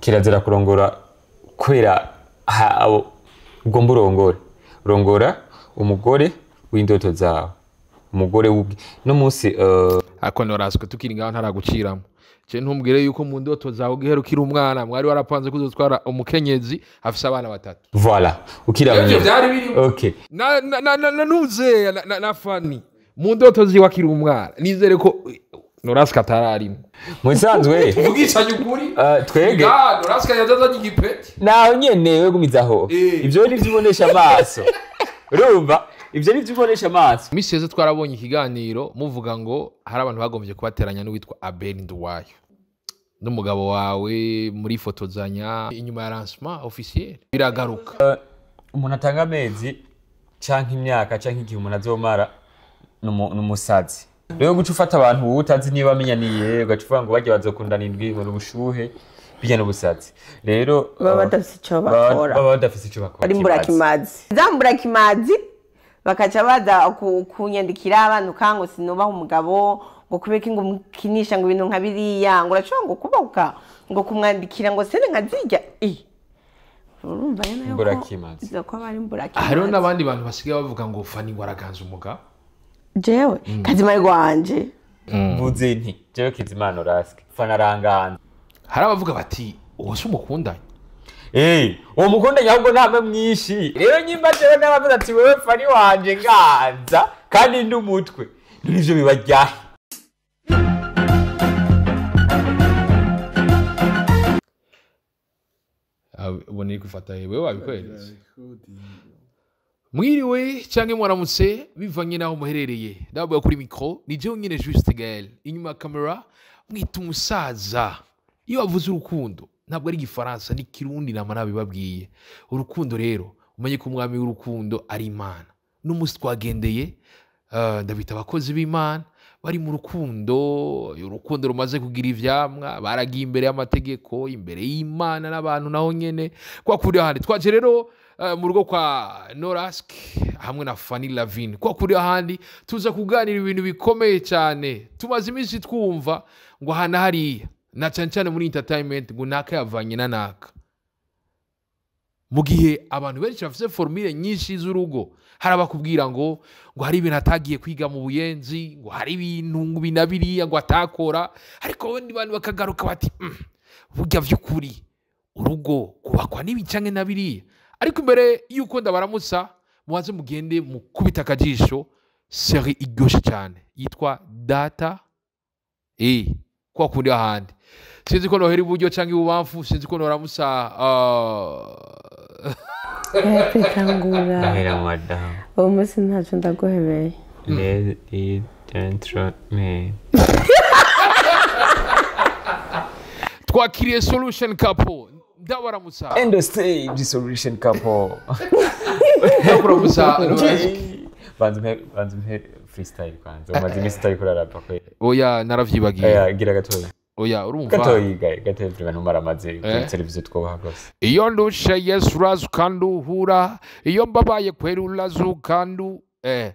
Kirazira kurongora kubera ugomba urongore. Rongora umugore w'indoto zawe. Umugore no munsi Ako noraswe tukiri ngaho ntaraguciramo. Je ntumbwire yuko mu ndoto zawe ugiherukira umwana mwari warapanze kuzotwara umukenyezi afise abana batatu. Voilà, ukira Ivyo vyari birimo. Okay. Na na na na, na nuze na, na, na Fanny mu ndoto ziwe akiri umwana nizere ko Norasika atararimo. Musanzwe Tuvugishanye ukuri. Twege Norasika yazazanye igipeti. Naho nyene we gumizaho. Ivyo ni vyubonesha amaso. Urumva? Ivyo ni vyubonesha amaso. Misi yeze twarabonye ikiganiro muvuga ngo hari abantu bagombye kubateranya n'uwitwa Abel Nduwayo n'umugabo wawe muri fotozanya inyuma ya lancement officiel biragaruka. Umuntu atanga amezi canke imyaka canke igihe umuntu azomara n'umusazi. Rero guca ufata abantu wowe utazi niba amenyaniye ugaca uvuga ngo barya bazokundana indwi ngo n'ubushuhe bijya n'ubusazi. Rero baba badafise ico bakora. Baba badafise ico bakora. Ari mburakimazi. Za mburakimazi bakaca baza kunyandikira abantu kango sinubaha umugabo ngo kubeka ngo mukinisha ngo ibintu nka biriya ngo urashobora ngo kubahuka ngo kumwandikira ngo sene nkazirya. Urumva rero yuko mburakimazi. Izo ko bari mburakimazi. Hariho n'abandi bantu basigaye bavuga ngo Fanny ngo araganza umugabo. Jewe Kazima rwanje mvuze nti jewe Kizimana Norasque Fanny aranganza. Hari abavuga bati uwo si umukundanye. Uwo mukundanye ahubwo ntamwe mwinshi. Rero nyimba jewe n'abavuga ati wewe Fanny wanje nganza kandi ndi umutwe. Nivyo bibajyahe. Ubone gufata wewe wabikweretse. Mwiriwe canke mwaramutse bivanye naho muherereye. Ndabaye kuri micro ni jewe nyene Juste Gaël. Inyuma ya camera mwita umusaza. Iyo bavuze urukundo ntabwo ari igifaransa ni kirundi nama nabibabwiye. Urukundo rero umenye ko umwami w'urukundo ari Imana. N'umunsi twagendeye ndabita abakozi b'Imana bari mu rukundo, urukundo rumaze kugira ivyamwa, baragiye imbere y'amategeko, imbere y'Imana n'abantu naho nyene. Kwa kuri ahandi twaje rero mu rugo kwa Norasque hamwe na Fanny Lavine. Kwa kuri ahandi tuza kuganira ibintu bikomeye cyane. Tumaze iminsi twumva ngo hana hariya na cyane cyane muri entertainment ngo naka yavanye na naka. Mu gihe abantu benshi bafise formule nyinshi z'urugo, hari abakubwira ngo hari ibintu atagiye kwiga mu buyenzi, ngo hari ibintu binabiriya ngo atakora, ariko abandi bantu bakagaruka bati burya vy'ukuri urugo kubakwa n'ibi canke na biriya. Ariko imbere yuko ndabaramutsa mubaze mugende mukubita akajisho série iryoshe cyane yitwa Data kwa kundi ahandi. Sinzi ko nohera iburyo canke ibubamfu, sinzi ko noramusa Petangura. Ndahera madamu. Uwo munsi ntaco ndaguhebeye. Lady gentlemen. Twakiriye Solution Couple. Ndabaramutsa. End the stage Solution Couple. Ndakuramutsa. Banza mpe freestyle kwanza. Umaze iminsi utariko urarapa kweli. Oya naravyibagiye. Oya gira gatoya. Oya urumva. Gatoyi gatoyi vraiment ntumaramaze kuri televiziyo twubaha rwose. Iyo ndushe Yesu uraza ukanduhura, iyo mbabaye kwera uraza ukandu.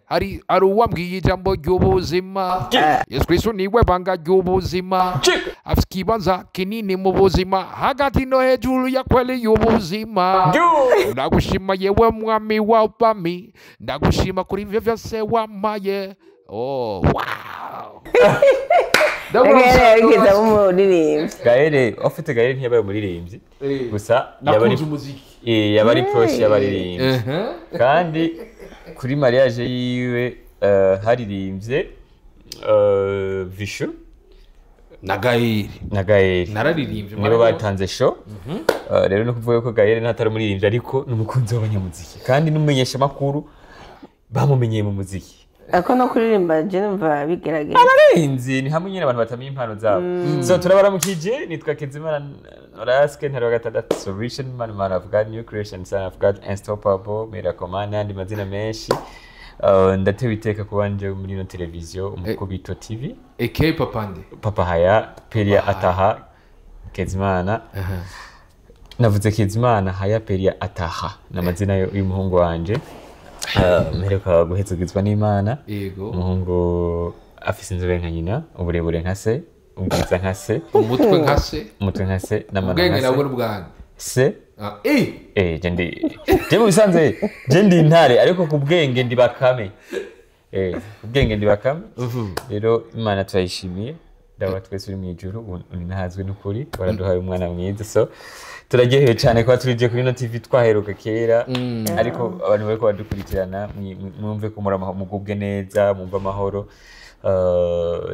Hari uwambwiye ijambo ry'ubuzima. Yesu Kristo niwe banga ry'ubuzima. Afise ikibanza kinini mu buzima, hagati no hejuru ya kweli y'ubuzima. Ndagushima yewe mwami w'abami, ndagushima kuri ivyo vyose wampaye. Oh, wow. Ndageza umuririmbyi. Gaël, ufite Gaël ntiyabaye umuririmbyi. Gusa yabaye umuziki. Yabari proche y'abaririmbyi. Kandi kuri mariage yiwe haririmbye Vishu na Gaël. Na Gaël. Nararirimbye. Nibo batanze show. Rero no kuvuga ko Gaël ntatari umuririmbyi ariko n'umukunzi w'abanyamuziki. Kandi n'umumenyesha makuru bamumenyeye mu muziki. Ako no kuririmba je numva bigerageza. Abarenzi ni hamwe nyine abantu batamenya impano zabo. So turabaramukije nitwa Kizimana Norasque ntari wa gatandatu Solution Man Man of God New Creation Son of God Unstoppable Miracle Man n'andi mazina menshi. Ndatewe iteka kuba nje muri ino televiziyo Umukubito TV. Aka Papande. Papa Haya Peria Ataha Kezimana. Navuze Kezimana Haya Peria Ataha n'amazina y'umuhungu wanje. Mperuka guhezagizwa n'Imana. Yego. Umuhungu afise inzobe nka nyina, uburebure nka se. Ubwiza nka se. Umutwe nka se. Umutwe nka se n'amano Ubwenge nka nabwo se. n'ubwanjye. Se. Ah, eh! Eh, je ndi je mu bisanzwe je ndi intare, ariko ku bwenge ndi Bakame. Ku bwenge ndi Bakame. Rero Imana turayishimiye. Dawa twese uri mu ijuru, ntazwi n'ukuri, waraduhaye umwana mwiza. So turaryohewe cyane kuba turije kuri ino TV twaheruka kera, ariko abantu bariko badukurikirana mwumve ko muri mugubwe neza, mwumve amahoro.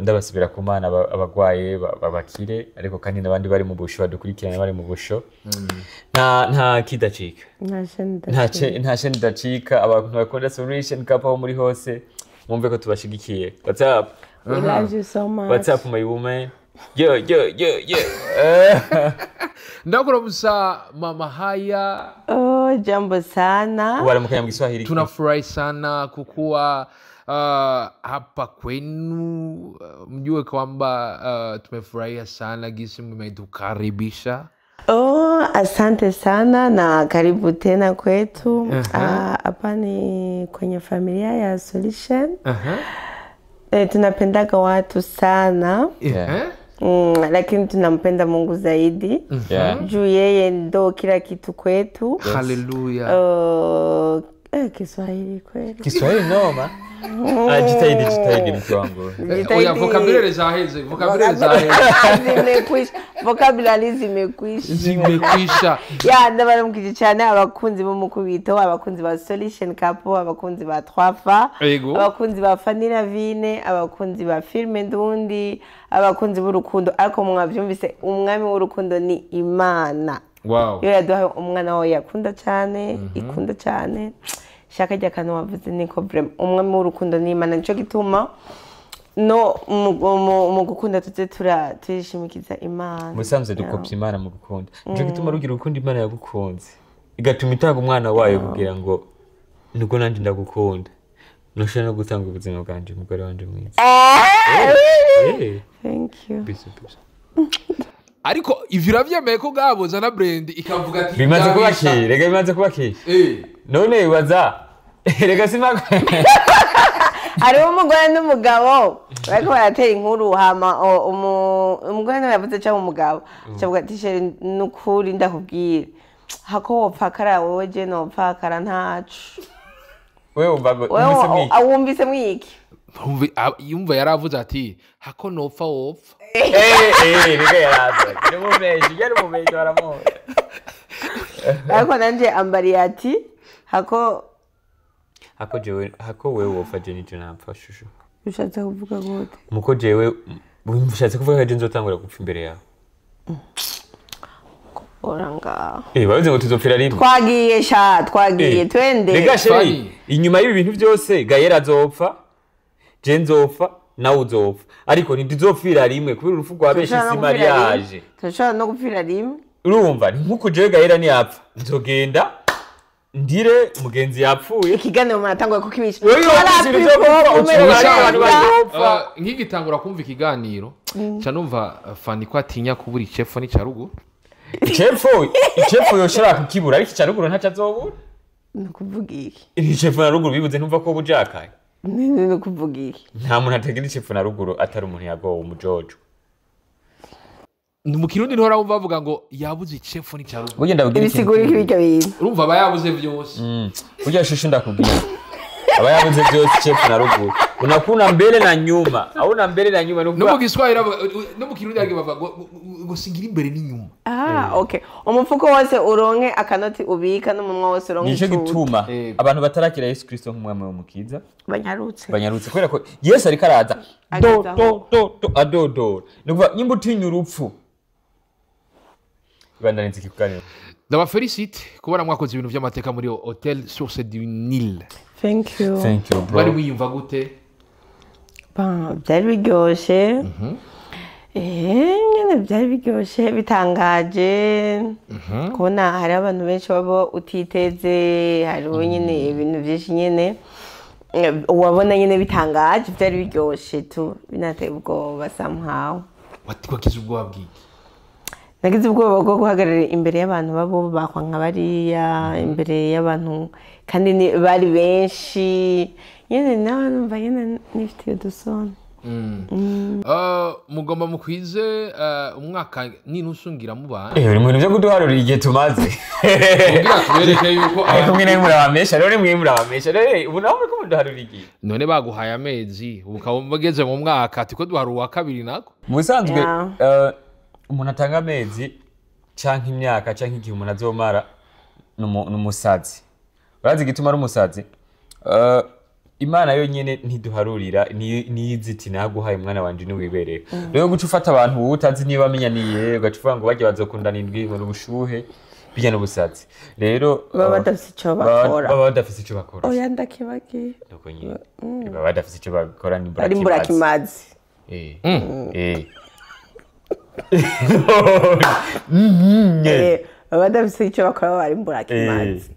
Ndabasubira ku Mana, abagwaye babakire, ariko kandi n'abandi bari mu busho badukurikirana bari mu busho. Nta kidacika. Nta sheni idacika. Abantu bakunda Solution Couple aho muri hose, mwumve ko tubashigikiye. What's up? We love you so much. What's up, my woman? Yo, yo, yo, yo. Ndakuramusa mama haya. Oh, jambo sana. Waramukanya mu Kiswahili. Tunafurahi sana kukuwa hapa kwenu. Mjue kwamba tumefurahia sana gisi mmetukaribisha. Oh, asante sana na karibu tena kwetu. Hapa ni kwenye familia ya Solution. Tunapendaga watu sana. Lakini tunampenda Mungu zaidi. Juu yeye ndo kila kitu kwetu. Haleluya. Kiswahili kweli. Kiswahili noma. Jitahidi, jitahidi mtu wangu. Oya, vocabulary za heze, vocabulary za heze. Zimekwisha. Vocabulary zimekwisha. Zimekwisha. Ya, ndabaramukije cyane abakunzi b'umukubito, abakunzi ba Solution Couple, abakunzi ba Twafa, abakunzi ba Fanny Lavine, abakunzi ba Filme Ndundi, abakunzi b'urukundo. Ariko mwavyumvise, umwami w'urukundo ni Imana. Wow. Yo yaduhaye umwana wawe yakunda cyane, ikunda cyane. Shaka rya kantu wavuze niko vraiment umwami w'urukundo ni Imana, nico gituma no mu gukunda tuze turishimikiza Imana. Musanze dukopya Imana mu gukunda. Nico gituma rugira urukundo Imana yagukunze, igatuma itanga umwana wayo kugira ngo nubwo nanjye ndagukunda, ntushobora no gutanga ubuzima bwanje, umugore wanje mwiza. Thank you. Bisu, bisu. Ariko ivyo uravyemeye ko gaboza na brand ikavuga ati bimaze kuba kera, rega bimaze kuba kera. None wibaza rega simako. Hariho umugore n'umugabo bariko baratera inkuru, hama umugore nawe yavuze canke umugabo acavuga ati chéri nukuri ndakubwira hako wopfakara wowe je nopfakara ntaco. Wewe wumva ngo wumvise mwiki? Wumvise mwiki? Yumva yaravuze ati hako nopfa wopfa. Rega yaravuze. Ni mumeji, yari mumeji baramuzi. Ariko nanje ambariye ati hako hako jewe, hako wewe wopfa je nije napfa shushu. Ushatse kuvuga gute? Muko jewe ushatse kuvuga ko je nzotangura gupfa imbere yawe. Oranga. Bavuze ngo tuzopfira rimwe. Twagiye sha, twagiye twende. Rega chéri, inyuma y'ibi bintu byose Gayera azopfa, je nzopfa, nawe uzopfa. Ariko ntituzopfira rimwe kubera urupfu rwa benshi si mariage. Turashobora no gupfira rimwe. Urumva nkuko jewe Gayera ntiyapfa, nzogenda ndire mugenzi yapfuye. Ikiganiro muratangwa kukibisha. Nkigitangura kumva ikiganiro, nca numva Fanny ko atinya kubura icepfo n'ica ruguru. Icepfo yoshobora kukibura, ariko ica ruguru ntaco azobura. Ni ukuvuga iki? Icepfo na ruguru bibuze ntumva ko bujakaye. Ni ukuvuga iki? Nta muntu atagira icepfo na ruguru atari umuntu yagowe umujojo. Mu Kirundi ntora wumva bavuga ngo yabuze icepfo n'ica ruguru. Burya ndabwira ikintu. Ibisigura iki birya bintu? Urumva aba yabuze vyose. Burya shushu ndakubwira. Aba yabuze vyose icepfo na ruguru. Unakuna mbele na nyuma. Hauna mbele na nyuma. No mu Kiswahili no mu Kirundi bavuga ngo singira imbere n'inyuma. Okay. Umufuko wose uronke akanoti ubika n'umunwa wose uronke. Nico gituma abantu batarakira Yesu Kristo nk'umwami w'umukiza banyarutse. Banyarutse kubera ko Yesu ariko araza. Do do do do adodora. Nukuva nyimba utinya urupfu. Ibandaniza ikiganiro. Ndabafelicite kubona mwakoze ibintu by'amateka muri Hotel Source du Nil. Thank you. Thank you bro. Bari wiyumva gute? Byari biryoshe. Nyine byari biryoshe bitangaje. Kubona hari abantu benshi baba utiteze, hariho nyine ibintu byinshi nyine wabona nyine bitangaje, byari biryoshe tu, binateye ubwoba somehow. Wagize ubwoba bwiki? Nagize ubwoba bwo guhagarara imbere y'abantu babo bakwa nka bariya, imbere y'abantu kandi bari benshi. Nyine nawe numva nyine nifitiye udusoni. Mugomba mukwize umwaka n'inusu ngira mubana. Uri mu bintu byo kuduharurira igihe tumaze. Kugira tubereke yuko Ariko mwe murabamesha rero, mwe murabamesha rero, ubu nawe muriko muduharurira igihe. None baguhaye amezi, ubu ukaba ugeze mu mwaka, tiko duhara uwa kabiri nako. Mu bisanzwe, umuntu atanga amezi canke imyaka canke igihe umuntu azomara ni umusazi. Urazi igituma ari umusazi? Imana yonyene ntiduharurira, niyo izi iti naguhaye umwana wanje niwibereye. Rero guca ufata abantu wowe utazi niba bamenyaniye, ugaca uvuga ngo barya bazokundana indwi, ngo ni ubushuhe, bijya n'ubusazi rero. Baba badafise ico bakora. Baba badafise ico bakora. Oya, ndakibagiye. Nuko nyene baba badafise ico bakora, ni Ari imburakimazi. Eh. Baba badafise ico bakora, baba ari imburakimazi.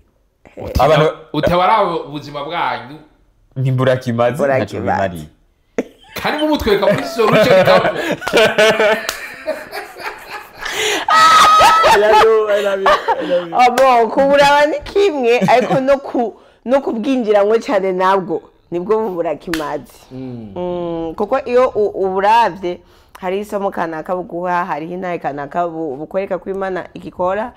Abantu utabara ubuzima bwanyu. N'imburakimazi ntacyo Imburakimazi. bimariye. Kandi mumutwereka muri solution couple. Abo kuburaba ni kimwe, ariko no kubwinjiramwo cyane nabwo nibwo buburakimazi. Kuko iyo uburavye hari isomo kanaka buguha, hariho intahe kanaka bukwereka ko Imana igikora,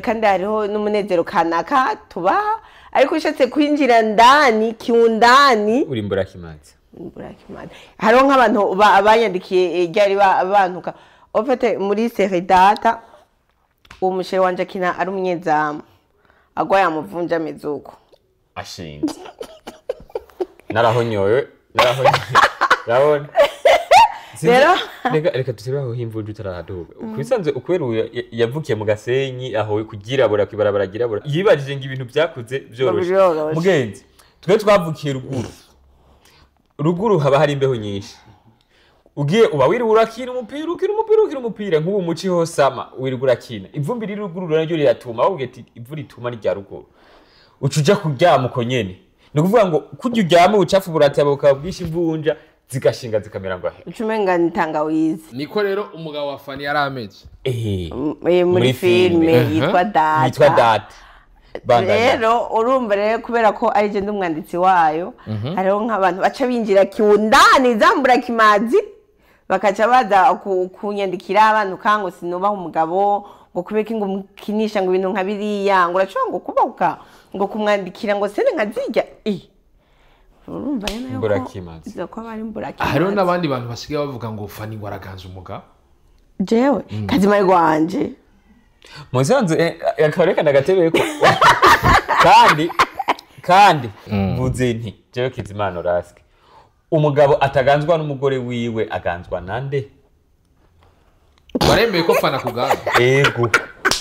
kandi hariho n'umunezero kanaka tubaha, ariko ushatse kwinjira ndani kiundani, Uri imburakimazi. Imburakimazi. Hariho nk'abantu banyandikiye, ryari bantuka en fait muri série Data, uwo mu chéri wanje akina ari umunyezamu agwaye amuvunja ameze uko. Ashinze narahonyoye, narahonyoye, urabona. Reka tutebe aho himvunja utarahaduga. Kubisanzwe ukubera uyu yavukiye mu Gasenyi, aho kugirabura kwibarabara girabura, yibajije ngo ibintu byakuze byoroshe. Byoroshe. Mugenzi, twe twavukiye ruguru, ruguru haba hari imbeho nyinshi. Ugiye uba wiriwe urakina umupira, ukina umupira, ukina umupira, nk'ubu muci hose ama wirirwa urakina, ivumbi riri ruguru naryo riratuma, bavuga ati ivu rituma rya ruguru, uca uja kuryama uko nyene. Ni ukuvuga ngo kurya uryama, ubucafu burateba, bukaba bwinshi, imvunja zigashinga zikamera ngo ahe. Uca umenga ni tangawizi. Niko rero umugabo wa Fani yari ameze. Muri Muri filime filime. yitwa Data. Yitwa Data. Bandanya. Rero urumva rero, kubera ko ari je ndi umwanditsi wayo, hariho nk'abantu baca binjira kiundani zambura kimazi, bakaca baza kunyandikira bantuka ngo sinubaha umugabo, ngo kubera ngo umukinisha ngo ibintu nka biriya, ngo urashobora ngo kubahuka ngo kumwandikira ngo scène nka zirya. Urumva rero nayo ko Imburakimazi. izo ko aba ari imburakimazi. Hariho n'abandi bantu basigaye bavuga ngo Fani ngo araganza umugabo. Jewe kazima rwanje. Musanze akaba rekana agatebe ko kandi mvuze nti jewe Kizimana Raske, umugabo ataganzwa n'umugore wiwe aganzwa nande? Waremeye ko Fani akuganza? Ego,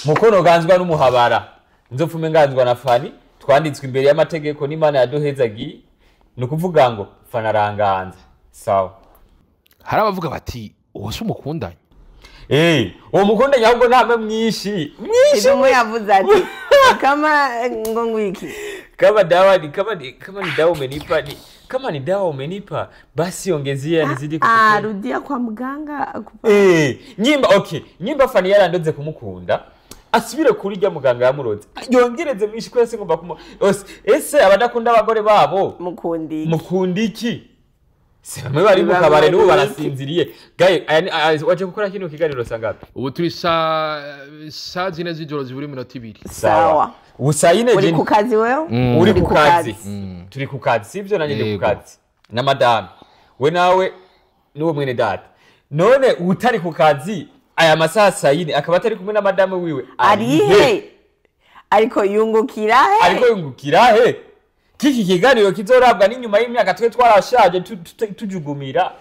mukono ganzwa n'umuhabara, nzopfume nganzwa na Fani. Twanditswe imbere y'amategeko n'Imana yaduhezagiye, ni ukuvuga ngo Fani aranganza, sawa. Hari abavuga bati uwo si umukundanye. Uwo mukundanye ahubwo ntamwe mwinshi mwinshi. Kidumu yavuze ati kama ngo ngwiki. Kama dawa ni kama ni kama ni dawa umenipa, ni kama ni dawa umenipa, basi ongezea nizidi kukupenda. Rudia kwa muganga akupa. Nyimba okay, nyimba Fani yarandoze kumukunda, asubire kuri rya muganga yamuroze, yongereze mwinshi kubera singomba kumu ese abadakunda abagore babo Mukundi iki? Mukunda iki? Se bamwe bari mu kabare n'ubu barasinziriye. Gaye aya waje gukora kino kiganiro sangapi? Ubu turi saa 4 z'ijoro zibura iminota 2. Sawa. Ubu saa 4. Uri ku kazi wewe? Uri ku kazi, turi ku kazi, sivyo? Nanjye ndi ku Yego. kazi na madame, we nawe n'uwo mwene data. None utari ku kazi aya masaha saa 4 akaba atari kumwe na madame wiwe? Arihe? Ariko yungukira he? Ariko yungukira he? Kiki kiganiro kizorabwa n'inyuma y'imyaka twe twarashaje, tujugumira,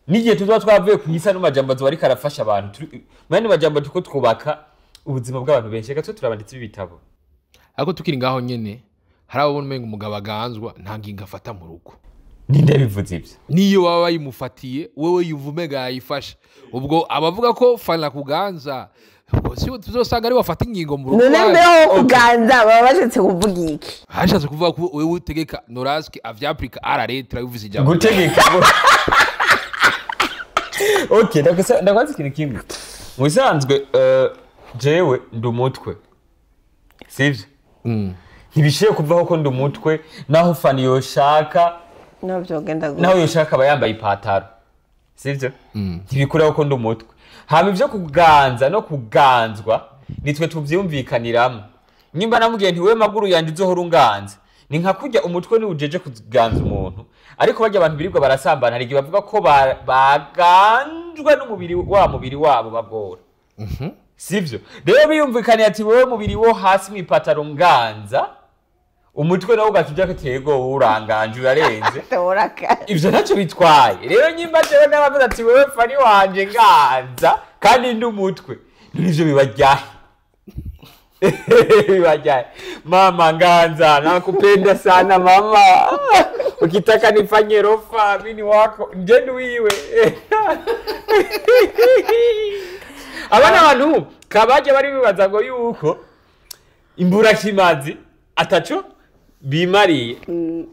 n'igihe tuzoba twavuye ku isi, ano majambo azoba ariko arafasha abantu. Mu yandi majambo, turiko twubaka ubuzima bw'abantu benshi. Reka twe turabanditsi b'ibitabo. Ariko tukiri ngaho nyene, hari ababona umenga umugabo aganzwa nta ngingo afata mu rugo. Ninde bivuze ivyo? Niyo baba bayimufatiye, wewe yumva umenga yayifashe. Ubwo abavuga ko Fani akuganza, ubwo si tuzosanga ari wafata ingingo mu rugo None iwanyu. mbeho kuganza baba bashatse kuvuga iki? Hashatse kuvuga ko wewe utegeka. Noraski avyapurika araretera bivuze ijambo. Gutegeka, okay. Ndakwaza ikintu kimwe. Mu bisanzwe, jewe ndi umutwe, sivyo? Ntibishiye kuvaho ko ndi umutwe, naho Fani yoshaka. No vyogenda gute? Nawe yoshaka aba yambaye ipataro, sivyo? Ntibikuraho ko ndi umutwe. Hama ivyo kuganza no kuganzwa nitwe tuvyumvikaniramo. Nimba namubwiye nti wewe maguru yanje uzohora unganza, ni nka kurya umutwe ni ujeje kuganza umuntu. Ariko barya abantu birirwa barasambana, hari igihe bavuga ko baganjwe n'umubiri wa mubiri wabo bagora, sivyo? Rero biyumvikaniye ati wewe mubiri wo hasi mw'ipataro nganza, umutwe nawo ugaca uja tego uranganje urarenze. Toraka. Ivyo ntacyo bitwaye. Rero nyimba jewe n'abavuze ati wewe Fani wanje nganza kandi ndi umutwe, nivyo bibajyahe bibajyahe. Mama nganza, nakupenda sana mama, ukitaka nifanye rofa mini wako nje wiwe. Abana abantu kabaje bari bibaza ngo yuko imburakimazi ataco bimariye,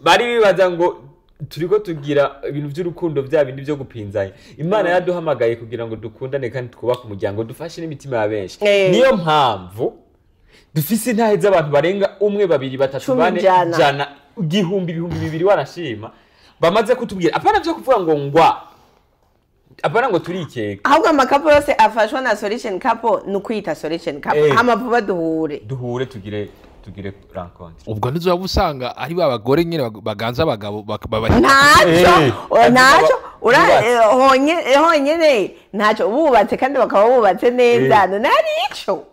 bari bibaza ngo turiko tugira ibintu by'urukundo bya bindi byo gupinzanya. Imana yaduhamagaye kugira ngo dukundane kandi twubake umuryango, dufashe n'imitima ya benshi. Niyo mpamvu dufise intahe z'abantu barenga 1, 2, 3, 4, 100, 1000, 2000 wanashima bamaze kutubwira. Apana byo kuvuga ngo ngwa, apana ngo turikeka. Ahubwo amakapo yose afashwa na solution couple ni ukwita solution couple. Hama vuba duhure tugire rencontre. Ubwo ntizoba usanga ari ba bagore nyene baganza abagabo ntacyo honyene ntacyo bubatse kandi bakaba bubatse neza narico.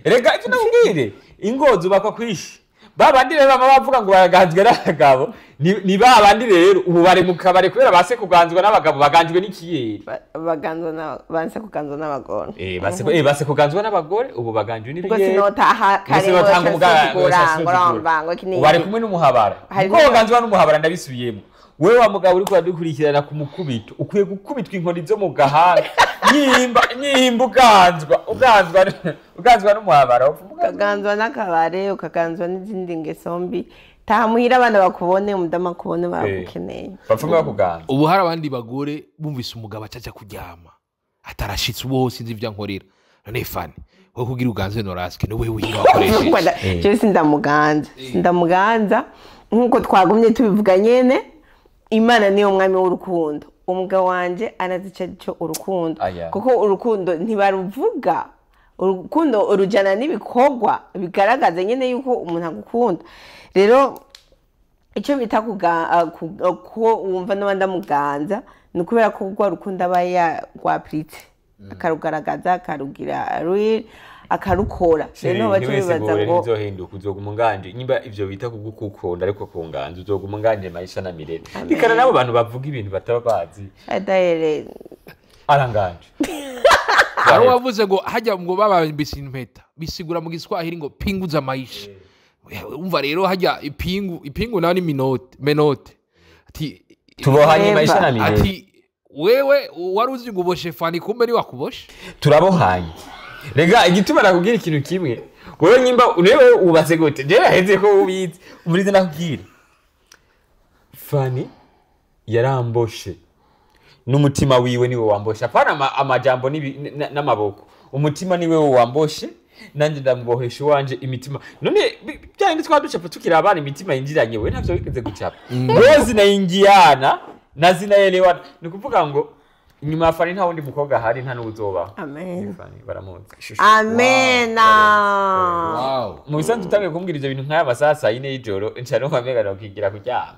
Rega ivyo nakubwire, ingo zubakwa kwishi. Babandi rero bama bavuga ngo baraganzwe n'abagabo, ni babandi rero ubu bari mu kabare kubera base kuganzwa n'abagabo, baganjwe n'ikiyeri. Baganzwa na banse kuganzwa n'abagore. Base kuganzwa n'abagore, ubu baganjwe n'ibiyeri. Ubwo sinotaha kare ngo bari kumwe n'umuhabara. Kuko baganzwa n'umuhabara ndabisubiyemo. Wewe wa mugabo uriko uradukurikirana ku mukubito, ukwiye gukubitwa inkoni zo mu gahanga. Nyimba uganzwa n'umuhabara, ukaganzwa n'akabare, ukaganzwa n'izindi ngeso mbi. Taha muhira abana bakubone, umudamu akubone, baragukeneye. Bapfume bakuganza. Ubu hari abandi bagore bumvise umugabo acaja kuryama atarashitse, uwo sinzi ivyo ankorera. None Fani, wowe kugira uganze Noraske ni wewe wiga wakoresheje. Je sindamuganza nkuko twagumye tubivuga nyene. Imana niyo mwami w'urukundo. Umugabo wanje anazica cyo urukundo, kuko urukundo ntibaruvuga. Urukundo urujana n'ibikorwa bigaragaza nyene yuko umuntu agukunda. Rero icyo bita ko wumva n'abandi amuganza ni ukubera ko rwa rukundo aba yarwapritse, akarugaragaza, akarugira real, akarukora. Rero bace bibaza ngo ntizohinduka, uzoguma unganje. Nyimba ivyo bita kugukunda ariko kunganza, uzoguma unganje maisha na mirere. Bikana nabo bantu bavuga ibintu bataba bazi. Adahere aranganje. Hari wavuze ngo hajya ngo babambise impeta bisigura mu Giswahili ngo pinguza maisha. Umva rero hajya ipingu nayo ni menote. Ati tubohanye maisha na mirere. Ati wewe wari uzi ngo uboshe Fani, kumbe ni wakuboshe. Turabohanye. Rega igituma nakubwira ikintu kimwe, wewe nyimba unewe ubatse gute, je naheze ko ubizi umurize nakubwira. Fani yaramboshe n'umutima wiwe niwe wamboshe, apana amajambo n'amaboko. Umutima niwe wamboshe, nanje ndamubohesha wanje imitima. None byandi twaducapa tukira abana imitima yinjiranye, we ntavyo wigeze gucapa. Wewe zinaingiana na zinaelewana. Ni kuvuga ngo inyuma ya Fani nta wundi mukobwa ahari, nta n'uzobaho. Amen. Fani baramuzi. Amen. Wow. Mu bisanzwe utangiye kumbwira ivyo bintu nk'aya masaha saa 4 y'ijoro, nca numva mbega nokigira kuryama.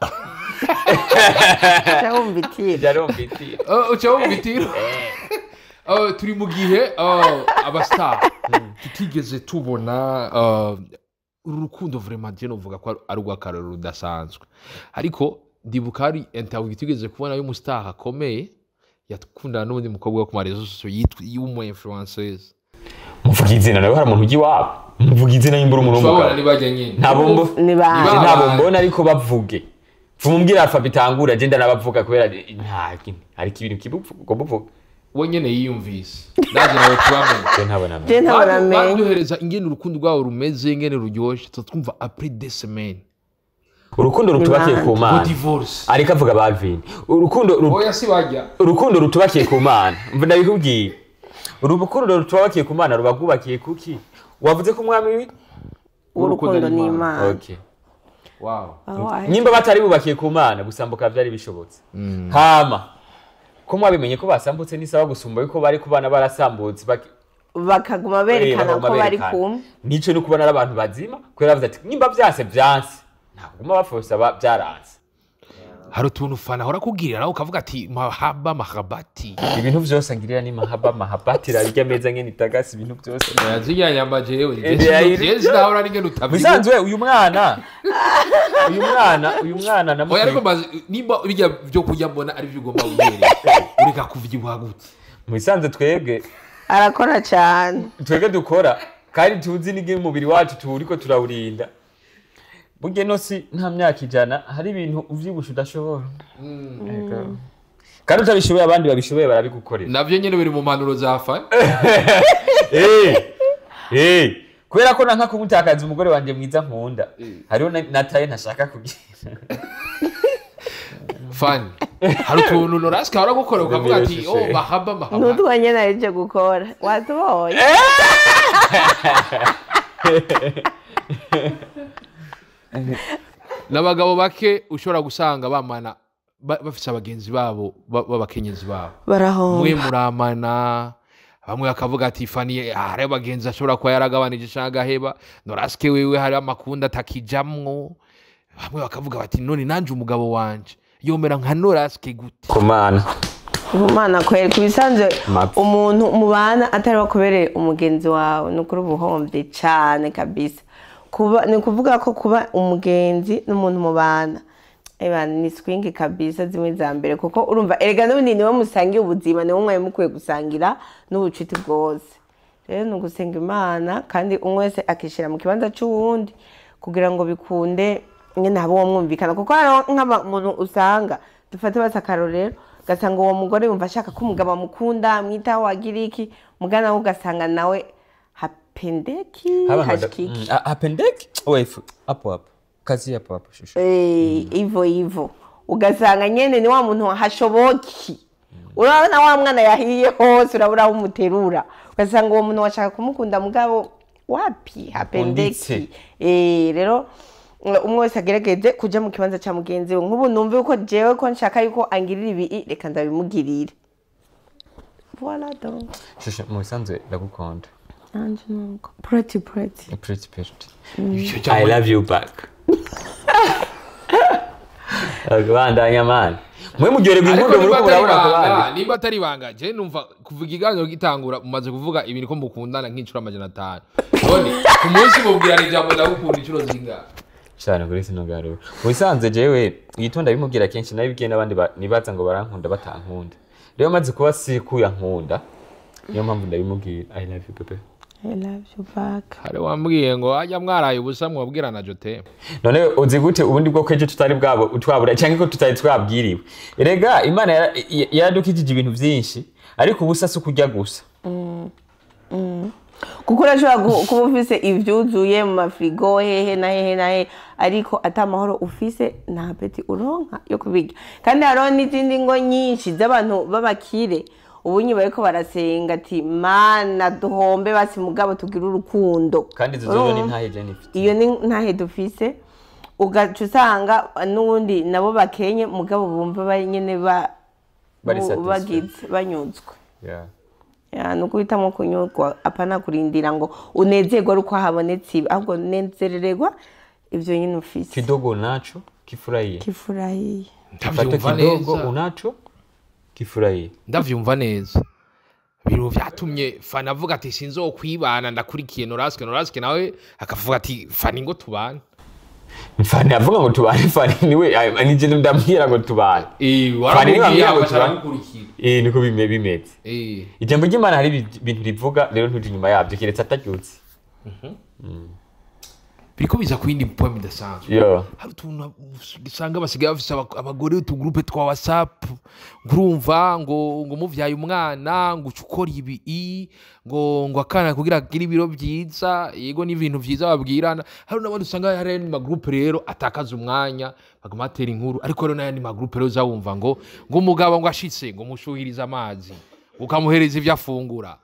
Uca wumva itiro. Uca wumva itiro. Turi mu gihe abastar tutigeze tubona urukundo vraiment, je novuga ko ari urw'akarorero rudasanzwe. Ariko ndibuka hari interview tugeze kubona y'umustar akomeye yakundana n'undi mukobwa wo ku marezo sosiyo y'umu influenceuse. Muvuga izina nawe hari umuntu ugi wabo. Muvuga izina y'imbura umuntu w'umugabo. Ntabwo mbona ariko bavuge. Vumumbwira alphabet itangura je ndanabavuga kubera nta ariko ibintu kibuvuga buvuga. We nyene yiyumvise. Ndaje nawe tubamenye. Je ntabona menye. Baduhereza ingene urukundo rwabo rumeze, ingene ruryoshe, twumva après des semaines. Urukundo rutubakiye ku Mana. Ariko avuga Balvin. Urukundo oya si bajya. Urukundo rutubakiye ku Mana. Ndabikubwiye. Urukundo rutubakiye ku Mana rubagwubakiye kuki? Wavuze ko umwami urukundo ni Imana. Okay. Wow. Aho ahe- Nimba batari bubakiye ku Mana, gusambuka vyari bishobotse. Hama ko mwabimenye ko basambutse, ni sawa gusumba yuko bari kubana barasambutse bakaguma berekana bakaguma ko bari berekana. kumwe. Nico ni kubona ari abantu bazima, kubera bavuze ati nimba vyanse vyanse, ntabwo baforsa, byaranse. Hari utuntu Fana ahora akubwirira nawe ukavuga ati mahaba mahabati. Ibintu vyose angirira ni mahaba mahabati, rarya meza ngene itagasi ibintu byose. Ziriya nyama jewe Eh, sinahora ari ngene utabyibuha. Bisanzwe uyu mwana Oya, namukwiye. ariko maze nimba bijya byo kurya mbona ari byo ugomba wiherera, ureka kuvyibuha gute? Mu bisanzwe twebwe Arakora cyane. Twebwe dukora kandi tuzi n'igihe umubiri wacu tuwuriko turawurinda. Burya ino si nta myaka 100, hari ibintu uvyibushe udashobora. Ego. Kandi utabishoboye, abandi babishoboye barabigukorera. Navyo nyene biri mu mpanuro za Fana. Kubera ko nanka kumutakaza umugore wanje mwiza nkunda, hariho nataye ntashaka kugira. Fani, hari utuntu Norasike ahora gukora ukavuga ati oh, mahaba mahaba. N'utwo nyene arije gukora watubonye. N'abagabo bake ushobora gusanga bamana bafise abagenzi babo b'abakenyezi babo. Barahomba. Mwe muramana, bamwe bakavuga ati Fani hari abagenzi ashobora kuba yaragabanije canke agaheba Norasike wewe, hari amakunda atakijamwo. Bamwe bakavuga bati none nanje umugabo wanje yomera nka Norasike gute? Kumana. Umwana kwera ku bisanzwe. Mapfa. Umuntu mubana atari wakubereye umugenzi wawe, ni ukuri ubuhombye cyane kabisa. Kuba ni ukuvuga ko kuba umugenzi n'umuntu mubana, eba ni swing kabisa zimwe za mbere, kuko urumva erega n'ubundi niwe musangiye ubuzima, niwe mwari mukwiye gusangira n'ubucuti bwose. Rero ni ugusenga Imana kandi umwe wese akishyira mu kibanza cy'uwundi kugira ngo bikunde nyine habe uwo mwumvikana, kuko hariho nk'umuntu usanga, dufate basi akarorero, ugasanga uwo mugore yumva ashaka ko umugabo amukunda, amwitaho, agira iki, mugana we ugasanga nawe hapendeki, hashikiki. Hapendeki wefu hapo hapo, kazi hapo hapo, shushu. Ivo ivo, ugasanga nyene ni wa muntu hashoboki, urabona wa mwana yahiye hose, urabura aho umuterura, ugasanga uwo muntu washaka kumukunda mugabo wapi, hapendeki. Unditse. Rero umwe wese agerageze kuja mu kibanza ca mugenzi we. Nk'ubu numve yuko jewe ko nshaka yuko angirira ibi, reka ndabimugirire. Voilà donc. Shushu, mu bisanzwe ndagukunda. Nanje nuko pretty pretty. Pretty pretty. Ivyo I jambo- love you back. Bandanya man, mwe muryoherwa Ariko inkundo niba muriko atari murabona ku ibanga, bandi. nimba atari ibanga, je numva kuva ikiganiro gitangura mumaze kuvuga ibintu ko mukundana nk'inshuro 500. None ku munsi mubwirana ijambo ndagukunda inshuro zingahe? Cyane kuri sino garura. Mu bisanzwe jewe igitonda bimubwira kenshi, nabibwiye n'abandi nibaza ngo barankunda batankunda. Rero maze kuba sikuya nkunda, niyo mpamvu ndabimubwira. I love you, bebe. I love you back. Hari wambwiye ngo ajya mwaraye ubusa mwabwirana jote. None uzi gute ubundi bwo ko ejo tutari bwabo twabura cyangwa ko tutari twabwiriwe? Erega Imana yaradukijije ibintu byinshi, ariko ubusa si ukurya gusa. Kuko urashobora kuba ufise ivyuzuye mu mafrigo hehe na hehe na hehe, ariko ata mahoro ufise, nta appétit uronka yo kubirya. Kandi hariho n'izindi ngo nyinshi z'abantu b'abakire ubunyi bariko barasenga ati Mana duhombe basi mugabo tugire urukundo. Kandi izo zo ni Urumva? ntahe je nifite. Iyo ni ntahe dufise, ugaca usanga n'ubundi nabo bakenye mugabo bumva bari nyene Bari satisfied. bagize banyuzwe. Yeah. Ya, ni uguhitamo kunyurwa, apana kurindira ngo unezerwe ari uko habonetse ibi, ahubwo unezerererwa ibyo nyine ufise. Kidogo unacho kifurahie. Kifurahiye. Fata Ndavyumva kidogo neza. unacho kifurahie. Ndavyumva neza. Ibintu vyatumye Fana avuga ati sinzokwibana, ndakurikiye Norasike. Norasike nawe akavuga ati Fani ngo tubane. Fani avuga ngo tubane? Fani niwe nije ndamubwira ngo tubane. Eh, Fani niwe waramubwiye ambwira ngo agaca tubane. aragukurikira. Eh, niko bimeze. Ijambo ry'Imana hari ibintu rivuga rero ntuje inyuma yabyo keretse ataryutse. Biriko biza ku yindi poem idasanzwe. Yo. Hari utuntu usanga basigaye bafise abagore utugroupe twa WhatsApp, ngurumva ngo muvyaye umwana ngo uce ukora ibi ngo akana kugira agire ibiro vyiza, yego n'ibintu vyiza babwirana. Hari n'abandi usanga hari n'andi magroupe rero atakaza umwanya baguma batera inkuru, ariko rero n'ayandi magroupe rero uzawumva ngo umugabo ngo ashitse ngo mushuhirize amazi, ukamuhereza ivyo afungura,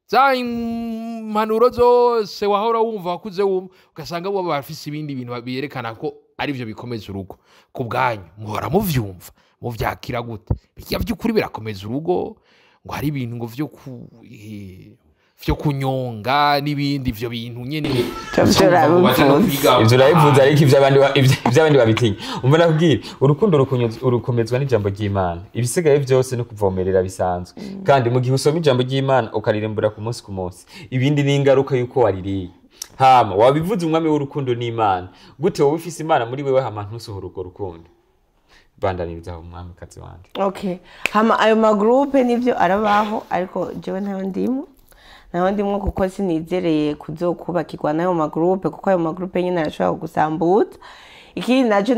za impanuro zose wahora wumva wakuze wumva, ugasanga bo bafise ibindi bintu byerekana ko arivyo bikomeza urugo. Ku bwanyu muhora muvyumva, muvyakira gute? Bijya by'ukuri birakomeza urugo, ngo hari ibintu ngo vyo ku vyo kunyonga n'ibindi, ivyo bintu nyene Ivyo ngo baja no kwiga. Ivyo urabivuze, ariko ivy'abandi babitinya. Umva nakubwira, urukundo rukomezwa n'ijambo ry'Imana, ibisigaye byose no kuvomerera bisanzwe. Kandi mu gihe usoma ijambo ry'Imana ukaririmbura ku munsi ku munsi, ibindi ni ingaruka y'uko waririye. Hama wabivuze, umwami w'urukundo n'Imana. Gute wowe ufise Imana muri wewe, hama ntusohore urwo rukundo? Bandaniriza aho, umwamikazi wanje. Okay, hama ayo magroupe nivyo arabaho, ariko jewe ntayo ndimo, ntayo ndimwo, kuko sinizereye kuzokubakirwa n'ayo magroupe, kuko ayo magroupe nyine arashobora kugusambuza. Ikindi naco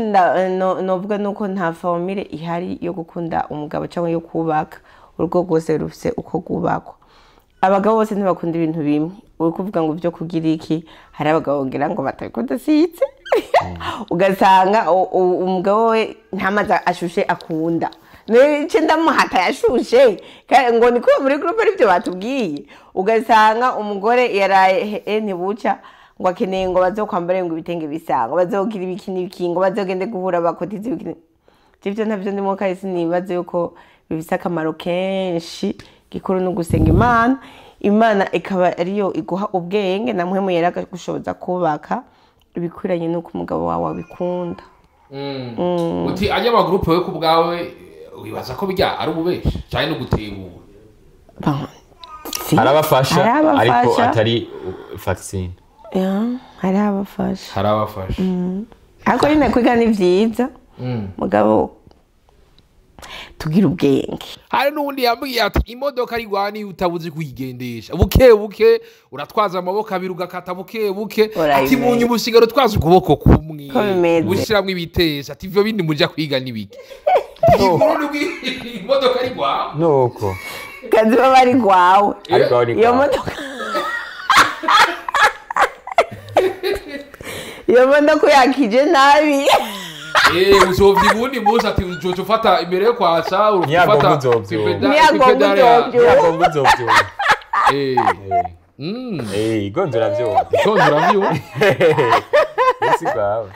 novuga nuko nta formule ihari yo gukunda umugabo cyangwa yo kubaka urugo. Rwose rufise uko rwubakwa. Abagabo bose ntibakunda ibintu bimwe. Uri kuvuga ngo byo kugira iki, hari abagabo ngira ngo batabikunda sitse, ugasanga umugabo we nta mazi ashushe akunda, nice ndamuhata yashushe. Ngo niko muri groupe aribyo batubwiye. Ugasanga umugore yaraye ntibuca, ngo akeneye ngo bazokwambare ngo ibitenge bisa, ngo bazogira ibiki n'ibiki, ngo bazogende guhura bakotize ibiki. Ivyo ntavyo ndimo, kandi sinibaze yuko bifise akamaro kenshi. Gikuru no gusenga Imana, Imana ikaba ariyo iguha ubwenge na Mpwemu Yera akagushoboza kubaka ibikwiranye n'uko umugabo wawe abikunda. Uti ajya amagroupe, we ku bwawe wibaza ko bijya ari ububeshi cyane no gutebura? Bon, si. Arabafasha, Arabafasha. ariko atari vaccine. Ya, arabafasha. Hari abafasha. Ariko nyine kwiga ni vyiza, mugabo tugira ubwenge. Hari n'uwundi yambwiye ati imodoka arigwani utabuzi kuyigendesha, buke buke uratwaza amaboko abiri, ugakata buke buke. Ati Urayimenya. munyu usigara utwaza ukuboko kumwe, Ko bimeze. ushiramwo ibitesha. Ati ivyo bindi muja kwiga n'ibiki? Inkuru ni imodoka arigwa. Nuko Kazi baba ari gwawe. Ariko aho ni Iyo kwawe. modoka, iyo modoka uyakije nabi. Uzovya ubundi munsi, ati uzoca ufata imbere yo kwasa. Ntiyagonga uzovyumva. Ntiyagonga uzovyumva. Ntiyagonga uzovyumva. Igonze uravyumva. Igonze uravyumva. Isi kwawe.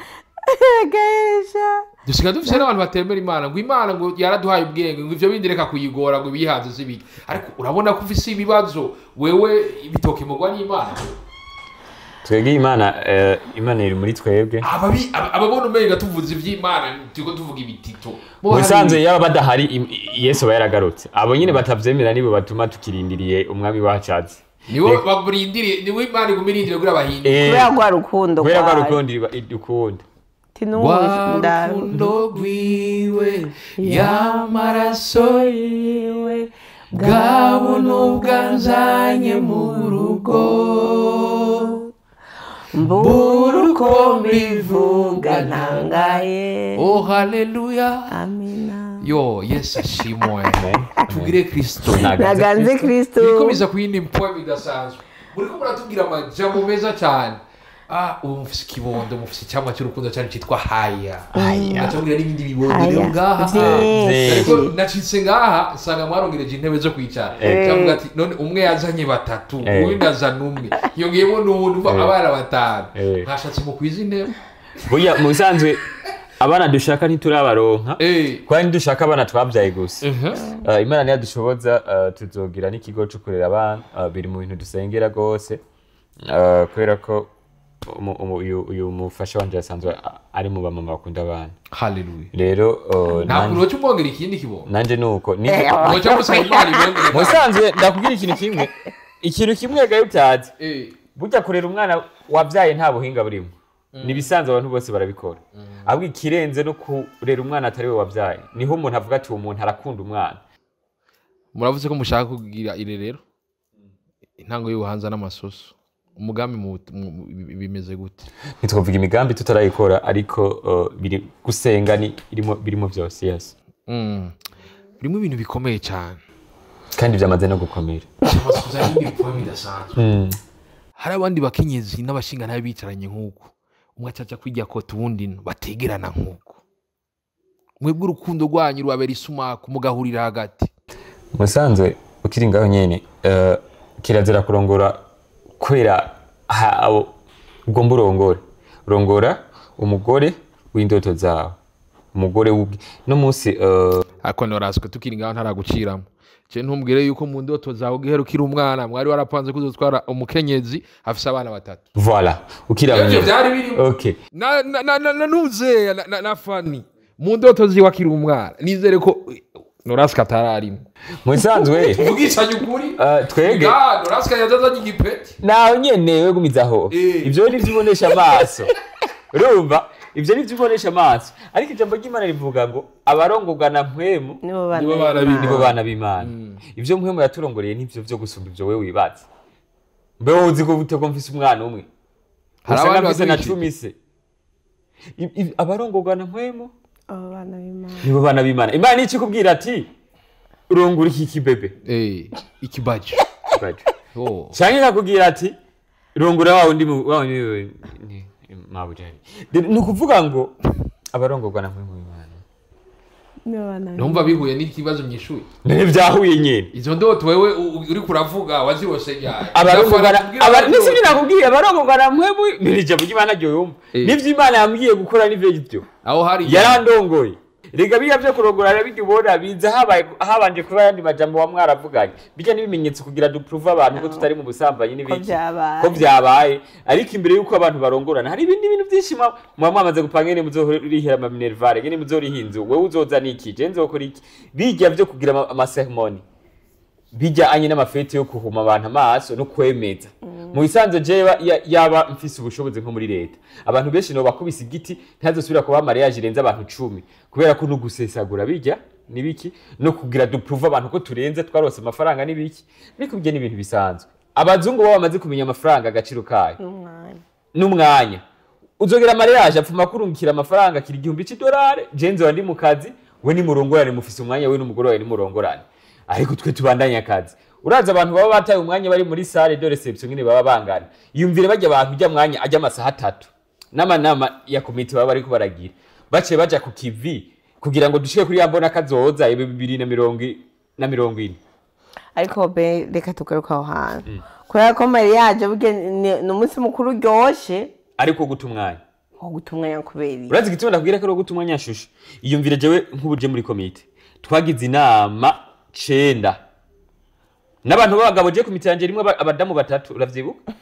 Gahisha. Dusigaye dufise n'abantu batemera Imana, ngo Imana ngo yaraduhaye ubwenge, ngo ivyo bindi reka kuyigora, ngo ibihanze zibiki. Ariko urabona ko ufise ibibazo wewe, ibitoke mugwa n'Imana. Twebwe Imana, Imana iri muri twebwe. Ababona umenga tuvuze ivy'Imana turiko tuvuga ibitito. Mu bisanzwe yaba badahari, Yesu aba yaragarutse. Abo nyine batavyemera nibo batuma tukirindiriye umwami wacu aze. Nibo baburindiriye, nibo Imana iguma irindiriye kugira bahindure. Kubera rwa rukundo Kubera rwa rwayo. rukundo idukunda. Tinubu nda Rukundo rwiwe, y'amaraso yiwe, bwa buntu bwanzanye mu rugo, mbura uko mbivuga, ntangaye. Oh, haleluya. Amina. Yo, Yesu ashimwe. Amen. Tugire Kristo. Naganze Kristo. Biriko biza ku yindi poem idasanzwe. Muriko muratubwira amajambo meza cyane. Ubu mufise ikibondo, mufise icyamwa cy'urukundo cyane cyitwa Haya. Natubwira n'ibindi bibondo rero Haya. ngaha. Vyinshi. Ariko nacitse ngaha nsanga mwarongereje intebe zo kwicara. Ndavuga ati none umwe yazanye batatu, uwundi azana umwe, yongeyemo n'uwundi, umva abana batanu. Mwashatse mukwiza intebe. Burya mu bisanzwe abana dushaka ntiturabaronka, kubera ntidushaka abana twabyaye gusa. Imana niyadushoboza, tuzogira n'ikigo cyo kurera abana. Biri mu bintu dusengera rwose, kubera ko uyu mufasha wanje asanzwe ari mu bamama bakunda abana. Haleluya. Rero Nta kuntu woca umwongera ikindi kibondo? Nanje nuko Woca musaba Imana ibongere. Mu bisanzwe ndakubwira ikintu kimwe, ikintu kimwe gayo utazi. Burya kurera umwana wabyaye nta buhinga burimo, ni ibisanzwe, abantu bose barabikora. Ahubwo ikirenze no kurera umwana atari we wabyaye, niho umuntu avuga ati uwo muntu arakunda umwana. Muravuze ko mushaka kugira irerero, intango y'ubuhanza n'amasoso. Umugambi bimeze gute? Ntitwavuga imigambi tutarayikora, ariko biri gusenga ni irimo, birimo byose, yes. Birimo ibintu bikomeye cyane. Kandi byamaze no gukomera. Byamaze kuzana ibindi bikorwa bidasanzwe. Hari abandi bakenyezi n'abashingantahe bicaranye nk'uko umwe acaca kwijya kota uwundi no, bategerana nk'uko mwebwe urukundo rwanyu rwabera isumaku, mugahurira hagati. Musanzwe ukiri ngaho nyene, kirazira kurongora kubera abo ugomba urongore. Urongora umugore w'indoto zawe, umugore no munsi Ariko Norasike, tukiri ngaho ntaraguciramo, je ntumbwire yuko mu ndoto zawe ugihera ukiri umwana mwari warapanze kuzotwara umukenyezi afise abana batatu. Voilà, ukiri Ivyo abanyene. vyari birimo. Okay. Na nuzeya na Fani mu ndoto ziwe akiri umwana, nizere ko Norasike atararimo. Mu bisanzwe Tuvugishanye ukuri. Twege Nga Norasike yazazanye igipeti. Naho nyene we gumizaho. Ivyo ni ubonesha amaso, urumva, ivyo ni ubonesha amaso, ariko ijambo ry'Imana rivuga ngo abarongorwa na mpwemu Nibo bana Nibo bana b'Imana. Nibo bana b'Imana. Ivyo mpwemu yaturongoreye nivyo vyo gusumba ivyo wewe wibaza. Mbe wowe uzi ko utego mfise umwana umwe, Hari usanga abandi mfise na baduhishije. 10 se. Abarongorwa na mpwemu Abo bana b'Imana. Nibo bana b'Imana. Imana nico ikubwira ati rongora iki kibebe. Ikibaji. Oh. Canke ikakubwira ati rongora wa wundi wa wundi mabujani. Ni ukuvuga ngo abarongorwa na mpwemu w'Imana. Nibo bana b'Imana. Numva bihuye n'ikibazo nyishuye. None vyahuye nyene. Izo ndoto wewe uri kuravuga wazirose ryari? Abarongorwa na Ndafana kubwira nisi binakubwiye abarongorwa na mpwemu, ni ijambo ry'Imana ryo yumva. Nivyo Imana yambwiye gukora nivyo ivyo. Aho hari Yarandongoye. Rega biriya vyo kurongora rero bijya ubona biza habaye habanje kuba ayandi majambo wa mwaravuganye. Bijya n'ibimenyetso kugira duprove abantu ko tutari mu busambanyi n'ibiki. Ko vyabaye. Ko vyabaye. Ariko imbere yuko abantu barongorana hari ibindi bintu byinshi muba mwamaze gupanga ngene muzorihera ama minerval, ngene muzoriha inzu, wewe uzozana iki, je nzokora iki. Bijya vyo kugira ama ceremony. Bijya anye n'amafete yo kuhuma abantu amaso no kwemeza. Mu bisanzwe je yaba mfise ubushobozi nko muri leta, abantu benshi no bakubise igiti ntazosubira kuba mariage irenze abantu 10, kubera ko nugusesagura bijya nibiki no kugira duprove abantu ko turenze twarose amafaranga nibiki. Ariko ibyo ni ibintu bisanzwe. Abazungu baba bamaze kumenya amafaranga agaciro kayo N'umwanya. N'umwanya. Uzogera mariage apfuma kurungikira amafaranga kiri $1000, je nzoba ndi mu kazi, we ni murongorane, mufise umwanya we n'umugore wawe ni murongorane, ariko twe tubandanye akazi. Uraza abantu baba bataye umwanya bari muri salle de réception nyine baba bangana, yumvire bajya abantu ujya mwanya ajya amasaha 3 n'amanama ya komite baba bariko baragira, baciye baja ku kivi kugira ngo dushike kuri ya mbona kazoza ibi bibiri na mirongo na mirongo ine. Ariko be reka tugaruka aho hantu, kubera ko mariage burya ni umunsi mukuru uryoshe. Ariko guta umwanya. Wo guta umwanya kubera iki? Urazi igituma ndakubwira ko ari guta umwanya, shusho? Iyumvire jewe nk'ubu je muri komite twagize inama 9 n'abantu b'abagabo, je komite yanje rimwe abadamu 3, uravyibuka?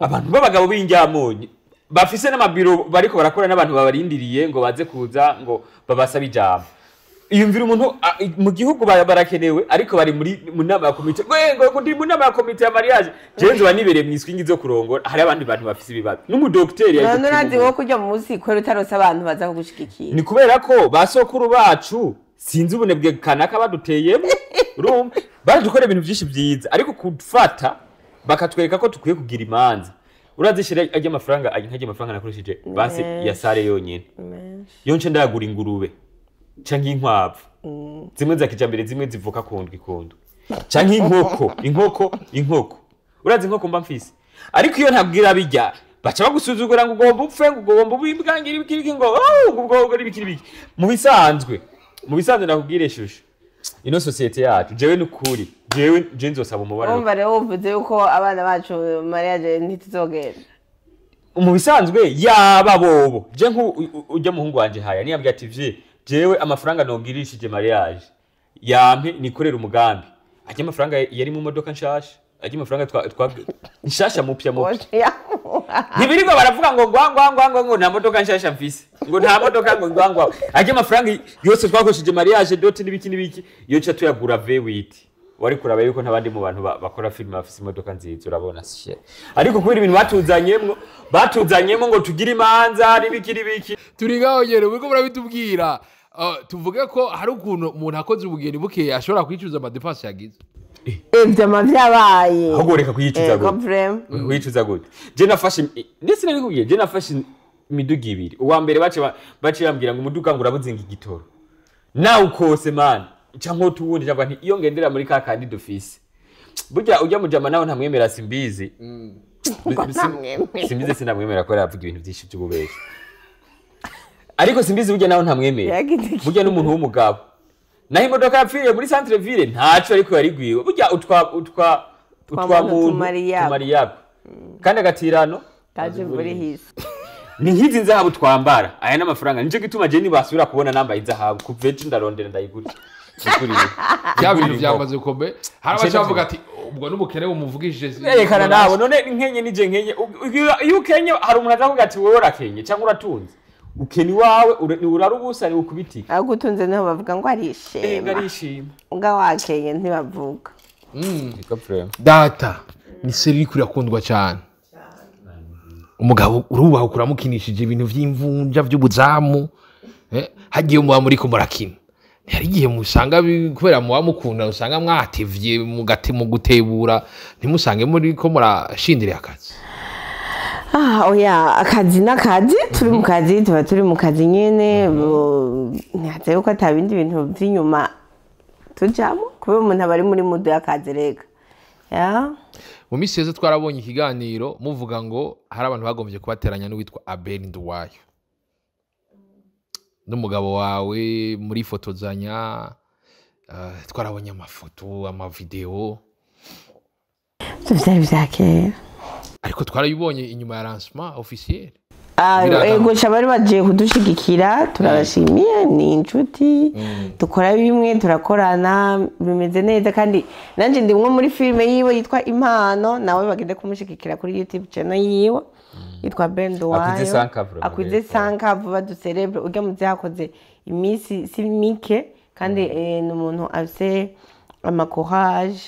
Abantu b'abagabo b'injyamunyu bafise n'amabiro bariko barakora n'abantu babarindiriye ngo baze kuza ngo babasabe ijambo. Iyumvire umuntu mu gihugu barakenewe, ariko bari muri mu nama ya komite, ngo ngo ndi mu nama ya komite ya mariage, jewe nzoba nibereye mu iswingi zo kurongora, hari abandi bantu bafise ibibazo n'umudokiteri yaje None urazi gupima wo kurya mu munsi kubera utarose abantu baza kugushigikira. Ni kubera ko ba sokuru bacu sinzi ubunebwe kanaka baduteyemo, urumva baradukora ibintu byinshi byiza, ariko kufata bakatwereka ko tukwiye kugira imanza. Urazishira ajya amafaranga, ajya nkajya amafaranga nakoresheje basi ya sare yonyene, yo nce ndagura ingurube canke inkwavu zimwe za kijambere, zimwe zivuka kundwi kundwi, canke inkoko, inkoko, inkoko. Urazi inkoko mba mfise, ariko iyo ntabwira bijya baca bagusuzugura ngo ugomba upfe, ngo ugomba ubimbwa, ngo ibiki ibiki, ngo oh, ngo ubwo ibiki ibiki. Mu bisanzwe nakubwire shusho, ino société yacu, jewe nukuri jewe je nzosaba umubonano. Urumva rero uvuze yuko abana bacu mariage ntituzogenda. Mu bisanzwe yaba bobo je nku ujya muhungu wanje haya niyambwiye ati vye jewe amafaranga nogirishije mariage yampe nikorera umugambi, ajya amafaranga yari mu modoka nshasha, ajya amafaranga twa nshasha mupya mupya. Ntibirirwa baravuga ngo ngwa ngwa ngwa ngwa ngo nta modoka nshasha mfise, ngo nta modoka, ngo ngwa ngwa. Ajya amafaranga yose twakoresheje mariage, dot n'ibiki n'ibiki, iyo nca tuyagura V8. Wari kuraba yuko ntabandi mu bantu bakora filime bafise imodoka nziza, urabona shit. Ariko kubera ibintu batuzanyemwo ngo tugire imanza n'ibiki n'ibiki. Turi ngaho nyene muriko murabitubwira. Tuvuge ko hari ukuntu umuntu akoze ubugeni bukeye ashobora kwicuza ama dépenses yagize. Ivyama vyabaye. Ahubwo reka kuyicuza Ego gute? Vraiment. Wicuza gute? Je nafashe, ndetse nabikubwiye, je nafashe imiduga ibiri. Uwa mbere bace bambwira ngo umuduga ngo urabuzinga igitoro, nawe ukose man, nca nkota uwundi, ndavuga nti iyo ngendera muri ka kandi dufise burya ujya mujama nawe ntamwemera, simbizi. Ntamwemera. Simbizi, sinamwemera ko yavuga ibintu byinshi by'ububeshi, ariko simbizi burya nawe ntamwemera. Yagize iki? Burya n'umuntu w'umugabo, naho imodoka yapfiriye muri centre ville ntaco, ariko yarigwiwe burya utwa utwa muntu muntu tumara iyabo. Tumara iyabo kandi agatirano Kaje imvura ihise. Ni nk'izi nzahabu twambara, aya n'amafaranga. Nico gituma je nibasubira kubona nambaye inzahabu kuva ejo ndarondera ndayigura. Nigurire. Bya bintu byamaze gukombe, hari abaca bavuga ati ubwo n'ubukene bumuvugishije. Yerekana nabo none nkenye nije nkenye. Iyo ukenye hari umuntu aza kuvuga ati wowe urakenye cyangwa uratunze. Ukeni wawe ni urara ubusa ni ukubitika. Ahubwo utunze niho bavuga ngo arishima. Arishima. Ubwo wakenye ntibavuga. Niko frame. Data ni série iriko irakundwa cyane. Umugabo urubaho kuramukinishije ibintu vy'imvunja vy'ubuzamu, hagiye muba muriko murakina. Hari igihe musanga kubera muba mukunda usanga mwatevye mugate mu gutebura, ntimusange muriko murashindira akazi. Oya, akazi n'akazi, turi mu kazi, tuba turi mu kazi nyene, ntihatse yuko ata bindi bintu vy'inyuma tujamo, kubera umuntu aba ari muri mudu y'akazi rega. Ya. Mu minsi yose twarabonye ikiganiro muvuga ngo hari abantu bagombye kubateranya n'uwitwa Abel Nduwayo n'umugabo wawe muri fotozanya, twarabonye amafoto, amavideo. Ivyo vyari vya kera. Ariko twarabibonye inyuma ya lancement officiel. Ego sha bari bagiye kudushigikira, turabashimiye, ni inshuti, dukora bimwe, turakorana, bimeze neza. Kandi nanje ndi umwe muri filime yiwe yitwa Impano, nawe bagende kumushigikira kuri YouTube channel yiwe yitwa Ben Nduwayo. Akwize 5 vuba. Akwize 5 vuba du celebre, urya muze yakoze iminsi si mike, kandi ni umuntu afise ama courage,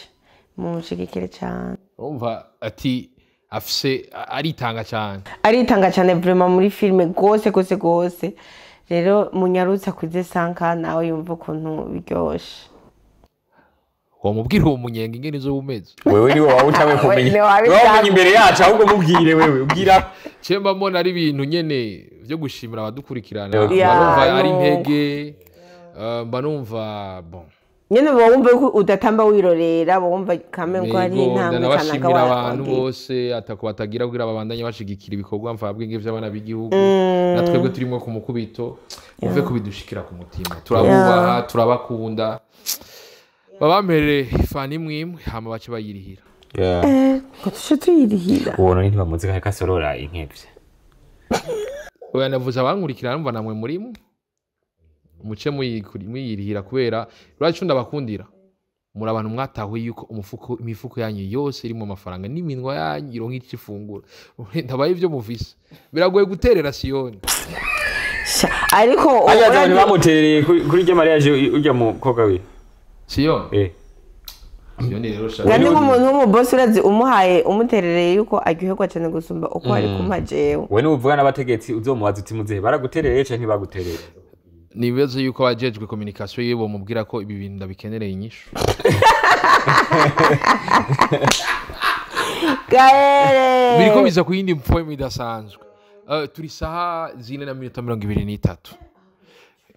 mumushigikire cyane. Urumva ati afise aritanga cyane. Aritanga cyane vraiment muri filime gose gose gose. Rero munyarutsa kwize 5 nawe yumva ukuntu biryoshe. Wamubwira uwo munyenga ingene izo umeze. Wewe ni wowe utawe kumenya. Wewe imbere yacu ahubwo mubwire wewe ubwira. Cemba mbona ari ibintu nyene byo gushimira abadukurikirana. Mba numva ari intege, mba numva bon. Nyene wumva ko udatamba wirorera, wumva kame ngo ari intambwe kanaka abantu bose atako batagira kugira babandanye bashigikira ibikorwa mvabwenge by'abana b'igihugu. Natwebwe turimo ku mukubito, muve kubidushikira ku mutima. Turabubaha, turabakunda. Babamperere fani mwimwe hama bace bayirihira. Ko tuce tuyirihira. Uwo none ntibamuzi ko asorora inkevye. Oya navuze abankurikira numva namwe murimo. Muce muyirihira kubera rwacu ndabakundira. Muri abantu mwatahuye yuko umufuko imifuko yanyu yose irimo amafaranga n'iminwa yanyu ironka icifungura. Ndabaye ivyo muvise. Biragoye guterera Siyoni. Ariko abantu bamuterereye kuri ryo mariage ujya mu koga we. Siyoni? Siyoni rero shaka. Kandi nk'umuntu w'umubosi urazi umuhaye umuterereye yuko aryoherwa cyane gusumba uko ari kumajewe. We n'uvuga n'abategetsi uzomubaza uti muzehe baraguterereye canke ntibaguterereye. Nibaze yuko abajejwe communication yibo mubwira ko ibi bintu ndabikenereye inyishu. Gaere. Biriko biza ku yindi poem idasanzwe. Turi saha 4:23.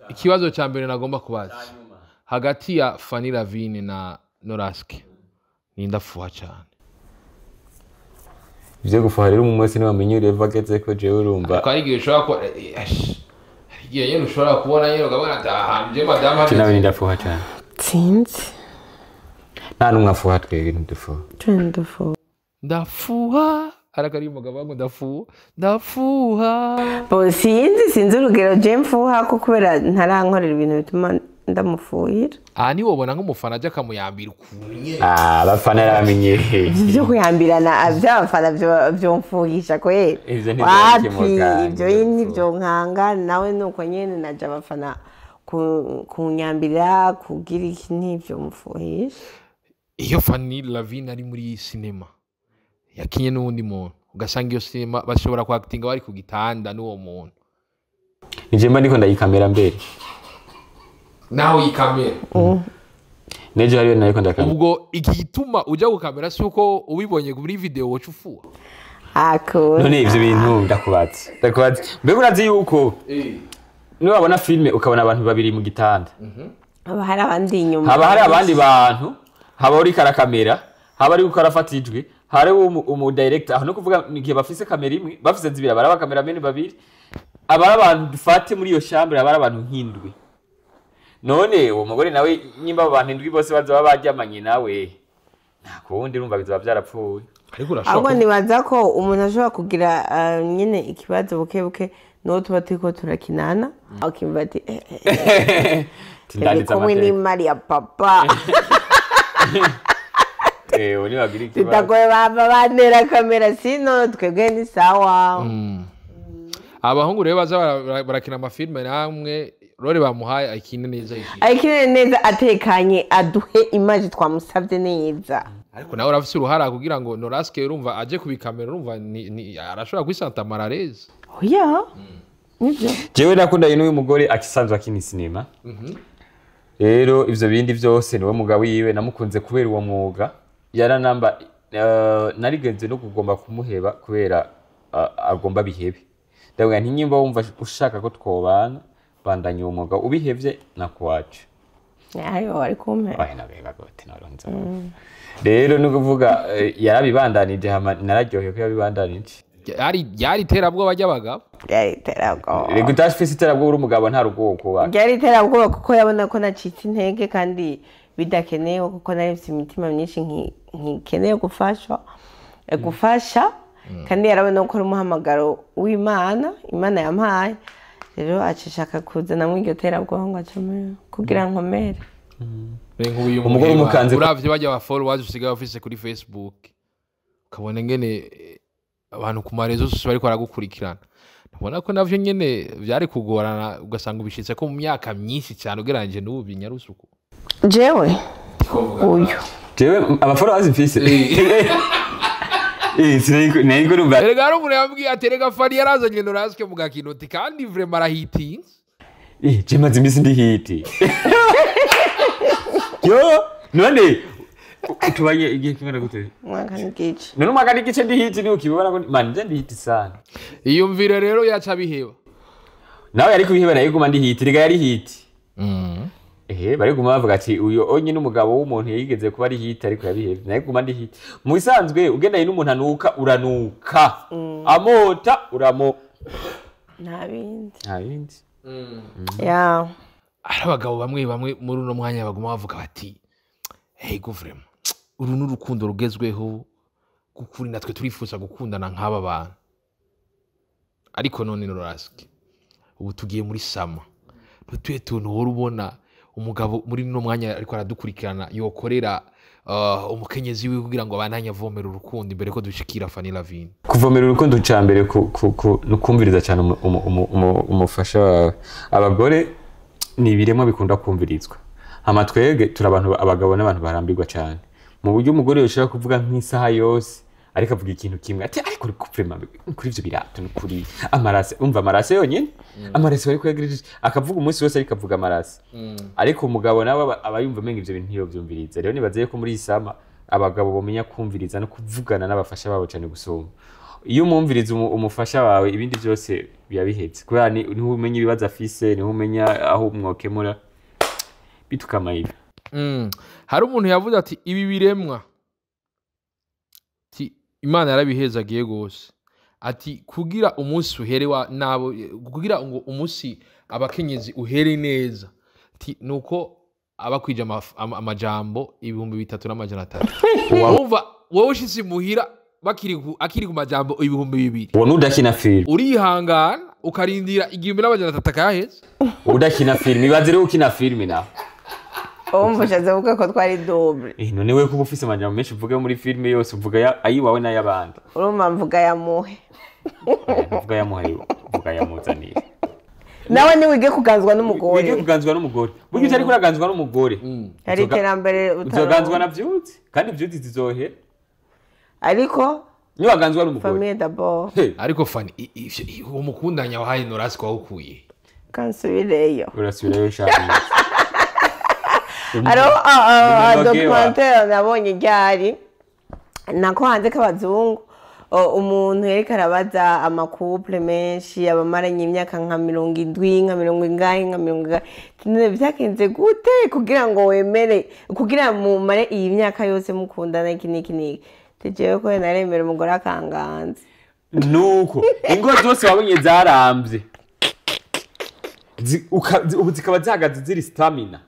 Ikibazo ca mbere nagomba kubaza. Hagati ya Fanny Lavine na Noraske nindafuha cyane. Ivyo gufuha rero umwe wese niwe level ageze ko jewe urumva. Ko ari igihe ushobora ko igihe nyene ushobora kubona nyene ukabona ati je madame hageze. Nawe nindafuha cyane. Sinzi. Nta numwe afuha twebwe ntidufuha. Twendufuha. Ndafuha arakari umugabo wangu ndafuha. Ndafuha. Bo sinzi urugero je mfuha ko kubera ntarankorera ibintu bituma ndamufuhira. Ni wobona nk'umufana aje akamuyambira ukuntu nyene. Abafana yaramenyereye. Ivyo kuyambirana avy'abafana vyomfuhisha kweli. Ivyo ntivyo ivyo nivyo nkanga nawe nuko nyene naje abafana kunyambira kugira iki ntivyo mfuhisha. Iyo Fanny Lavine ari muri cinema yakinye n'uwundi muntu ugasanga iyo cinema bashobora kwactinga bari ku gitanda n'uwo muntu. Nije mba ndiko ndayikamera mbere. Naho yikamera. Nejo hariyo nariko ndakamera. Ubwo igituma uja gukamera si uko ubibonye kuri video woca ufuha. Ako. None ivyo bintu ndakubatse. Ndakubatse. Mbega urazi yuko niba wabona filme ukabona abantu babiri mu gitanda. Haba hari abandi inyuma. Haba hari abandi bantu, haba uri karakamera, haba ari uko arafata ijwi, hari umu director aho no kuvuga igihe bafise kamera imwe, bafise zibiri baraba cameraman babiri. Abara abantu dufate muri iyo chambre abara abantu nk'indwi. None uwo mugore nawe nyimba abantu indwi bose bazoba baryamanye nawe nta kundi urumva bizoba byarapfuye. Ariko urashobora Ahubwo nibaza ko umuntu ashobora kugira nyine ikibazo buke buke n'uwo tuba turiko turakinana, akimva ati turi Tindanditse kumwe amateka. n'imari ya papa. Ubu ntibagira ikibazo. Tutagoye bava bantera kamera, sino twebwe ni sawa. Abahungu rero baza barakina amafilme namwe, role bamuhaye akine neza iki. Ayikine neza, atekanye, aduhe image twamusabye neza. Ariko nawe urafise uruhara kugira ngo Noraske, urumva, aje kubikamera, urumva arashobora kwisanta mal à l'aise. Oya, nibyo. Jewe nakundanye n'uyu mugore akisanzwe akina sinema. Rero ivyo bindi vyose niwe mugabo yiwe, namukunze kubera uwo mwuga. Yaranamba narigeze no kugomba kumuheba kubera agomba bihebe. Ndavuga nti nyimba wumva ushaka ko twobana, bandanya uwo mwuga, ubihevye nakuwacu. Ayo wari kumpe. Oya, nabiheba gute naronze. Rero ni ukuvuga yarabibandanije, hama nararyohewe ko yabibandanije. Ryari iterabwoba ry'abagabo. Ryari iterabwoba. Reka, utafise iterabwoba uri umugabo, nta rugo wokubaka. Ryari iterabwoba kuko yabona ko nacitse intege kandi bidakenewe, kuko nari mfite imitima myinshi nkikeneye gufashwa, gufasha, kandi yarabona ko ari umuhamagaro w'Imana, Imana yampaye. Rero acishaka kuzanamo iryo terabwoba ngo acome kugira nkomere. Nk'uyu Umugore muheba, umukanze uravye bajya ba followers usigaye bafise kuri Facebook, ukabona ngene abantu ku marezo yose bariko baragukurikirana, ubona ko navyo nyene vyari kugorana, ugasanga ubishitse ko mu myaka myinshi cyane ugereranyije n'ubu binyarusuku. Jewe uyu Jewe aba followers mfise, sinari numva. Erega hari umuntu yambwiye ati: "Erega Fari yarazanye Noraske mu gakinoti kandi vraiment arahitinze." Je maze iminsi ndi hit yo. None tubanye igihe kingana gute? Umwaka n'igice. None umwaka n'igice ndi hit, ni ukibona ko man nje ndi hit sana. Iyumvire rero yaca biheba. Nawe yari kubiheba, nayo guma ndi hit. Rega yari hit. Ehe, bari guma bavuga ati uyu onye n'umugabo w'umuntu yigeze kuba ari hit, ariko yabihevye. Nayo guma ndi hit. Mu bisanzwe ugendanye n'umuntu anuka, uranuka, amota, uramo. Nta bindi. Nta bindi. Ya. Hari abagabo bamwe bamwe muri uno mwanya baguma bavuga bati: "Ego, vraiment uru ni urukundo rugezweho gukuri, natwe turifuza gukundana nk'aba bantu." Ariko none Noraske, ubu tugiye muri summer, ntutuye tuntu uhora ubona umugabo muri uno mwanya ariko aradukurikirana yokorera umukenyezi wiwe kugira ngo abandanye avomera urukundo, imbere ko dushikira Fanny Lavine? Kuvomera urukundo, cya mbere ni ukumviriza cyane umufasha wawe. Abagore ni ibiremwa bikunda kumvirizwa. Hama twebwe turi abantu, abagabo n'abantu barambirwa cyane, mu buryo umugore yoshobora kuvuga nk'isaha yose ariko avuga ikintu kimwe, ati: "Ariko uri kupfema kuri ivyo birato, ni kuri amarase." Umva, amarase yonyene, amarase bari kuyagirije, akavuga umunsi wose ariko avuga amarase. Ariko umugabo nawe aba yumva umenga ivyo bintu ntiyovyumviriza. Rero nibaze yuko muri iyi summer abagabo bomenya kumviriza no kuvugana n'abafasha babo cyane gusumba. Iyo umwumviriza umufasha wawe, ibindi byose biba bihetse, kubera niho umenya ibibazo afise, niho umenya aho mwokemura bitukamayira. Hari umuntu yavuze ati: "Ibi biremwa," ati, "Imana yarabihezagiye gose," ati, "kugira umunsi uhere wa nabo, kugira ngo umunsi abakenyezi uhere neza," ati, "nuko abakwije amajambo 3300." Wumva wowe ushitse imuhira bakiri akiri ku majambo 2000. Uwo nudakina filime. Urihangana ukarindira 1300 akayaheza. Udakina filime, ibaze rero ukina filime nawe. Wumva ushatse kuvuga ko twari double? None we kuba ufise amajambo menshi uvuga muri filime yose, uvuga ayiwawe n'ay'abandi. Urumva mvuga yamuhe. Uvuga yamuhaye, uvuga yamuzaniye. Nawe niwige kuganzwa n'umugore. Wige kuganzwa n'umugore. Burya utariko uraganzwa n'umugore, hari iterambere. Uzoganzwa na vyuzi, kandi vyuzi zizohera. Ariko niwaganzwa n'umugore. Famille d'abord. Hey, Ariko Fani, uwo mukundanya wahaye Norasi wawukuye? Kansubireyo. Urasubirayo shaka. Hariho Umunoge. Documentaire nabonye ryari nako hanze k'abazungu. Umuntu yariko arabaza ama couple menshi abamaranye imyaka nka 70, nka mirongo ingahe, nka mirongo ingahe. None vyagenze gute kugira ngo wemere kugira mumare iyi myaka yose mukundana, iki n'iki n'iki? Tujewe ko naremera umugore akanganza. Nuko ingo zose wabonye zarambye, ubu zikaba zihagaze ziri stamina,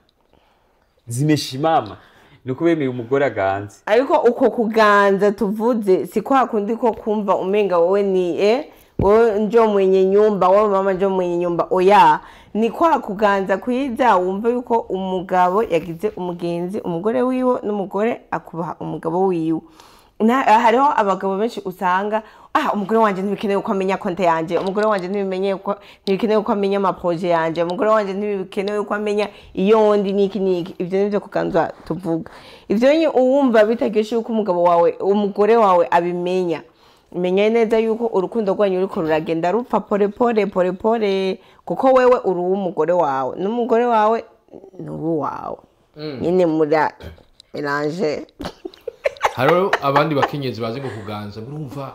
zimeshimama, Ni uko bemeye umugore aganze. Ariko uko kuganza tuvuze si kwa kundi ko kumva umenga wowe ni wowe njo mwenye nyumba, wowe mama njo mwenye nyumba, oya. Ni kwa kuganza kwiza wumva yuko umugabo yagize umugenzi umugore wiwe, n'umugore akubaha umugabo wiwe. Hariho abagabo benshi usanga umugore wanje ntibikenewe ko amenya konte yanje, umugore wanje ntibikenewe ko amenya amaproje yanje, umugore wanje ntibikenewe ko amenya iyo ndi niki niki. Ivyo nivyo kuganza tuvuga. Ivyo nyine uwumva bitaryoshe yuko umugabo wawe, umugore wawe abimenya, menya neza yuko urukundo rwanyu ruriko ruragenda rupfa pole pole pole pole, kuko wewe uri uw'umugore wawe n'umugore wawe ni uwawe nyine, mura mélange. Hariho abandi bakenyezi bazi ngo kuganza, urumva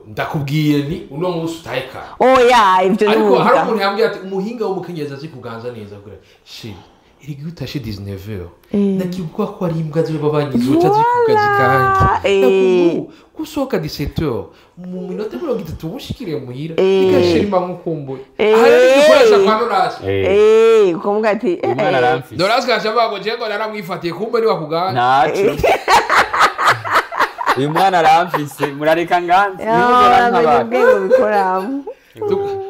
ndakubwiye ni uno munsi utahe kare. Oya, ivyo ni Ariko hari ubwa. umuntu yambwiye ati umuhinga w'umukenyezi azi kuganza neza, kugira chéri, erega iyo utashe 19h ndakibuka ko ari imbwa ziba banyizoca zikugazi kanjye. Gusohoka 17h, mu minota 30 ubushikire muhira, reka chéri mba nkukumbuye. Aha rero igikoresho kwa Norasi. Ukavuga ati Uyu mwana aramfise. Norasi gaje avuga ngo jengo naramwifatiye, kumbe ni wakuganza. Ntaco, uyu mwana aramfise, murareka nganze. Amenye ubwenge bikoramo.